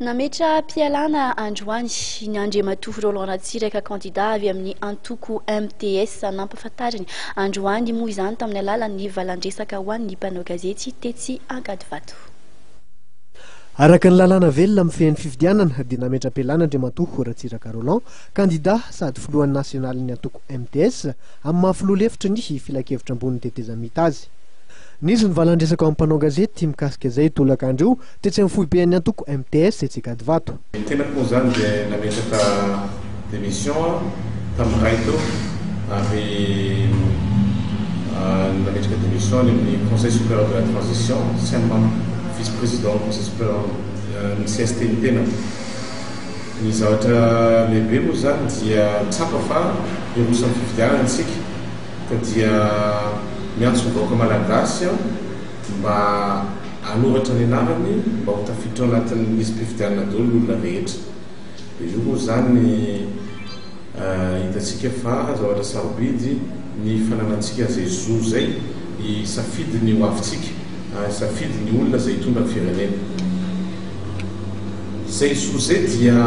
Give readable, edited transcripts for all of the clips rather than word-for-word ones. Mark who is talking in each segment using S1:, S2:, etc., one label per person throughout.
S1: Nametra-pialana androany ny Andriamatoa Roland Ratsiraka kandida avy amin'ny antoko MTS. Nampahafantariny androany moa izany tamin'ny alalan'ny valan-dresaka ho an'ny mpanao gazety tetsy Ankadivato.
S2: Araka ny lalàna velona mifehy ny fifidianana dia nametra-pialana Andriamatoa Ratsiraka Roland, kandida sady filohan'ny nasionalin'ny antoko MTS, amin'ny maha filoha lefitry ny filankevitra ambonin'ny tetezamita azy. Nisy ny valan-dresaka ao amin'ny mpanao gazety mikasika izay tolakandro io tetsy amin'ny foiben'ny antoko MTS etsy Ankadivato.
S3: Ny tenako moa izany dia nametraka démission tamin'ny iray teo ary nametraka démission any amin'ny Conseil supérieur de la transition sy amin'ny maha vice président ny Conseil supérieur ny CST ny tenako. Ny zavatra lehibe moa izany dia tsapa fa hiroso amin'ny fifidianana isika. Ka dia miantso ny vahoaka Malagasy aho mba hanoratra ny anarany mba ho tafiditra ao anatin'ny lisi-pifidianana daholo ny olona rehetra. Dia io moa izany hitantsika fa zavatra sarobidy ny fananantsika an'izay zo izay hisafidy ny ho avintsika, hisafidy ny olona izay hitondra ny firenena. Izay zo izay dia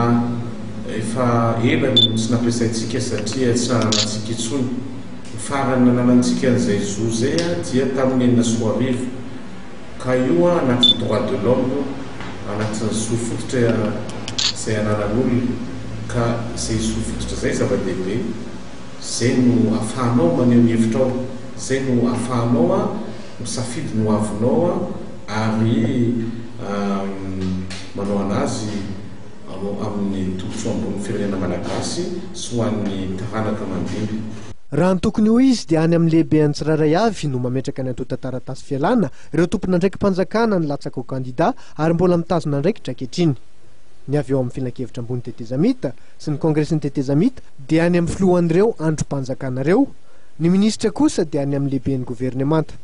S3: Efa ela no tsy nampiasaintsika satria tsy nananantsika intsony. Ny farany nananantsika an'izay zo izay dia tamin'ny 2006. Ka io anatin'ny droit de l'homme io, anatin'ny zo fototra izay ananan'olona. Ka izay zo fototra izay zava-dehibe. Izay no ahafahanao maneho ny hevitrao, izay no ahafahanao misafidy ny hoavinao ary manao an'azy. amin'ny tombontsoa ambonin'ny firenena malagasy sy ho an'ny taranaka mandimby.
S2: Raha ny tokony ho izy dia any amin'ny lehibean'ny tsirairay avy no mametraka ny antontan-taratasy fialana ireo tompon'andraiki-panjakana nilatsaka ho kandida ary mbola mitazona andraikitra ankehitriny. Ny avy eo amin'ny Filankevitra ambony tetezamita sy ny Kongresin'ny tetezamita dia any amin'ny filohan'ireo andrim-panjakana ireo, ny minisitra kosa dia any amin'ny lehiben'ny governemanta.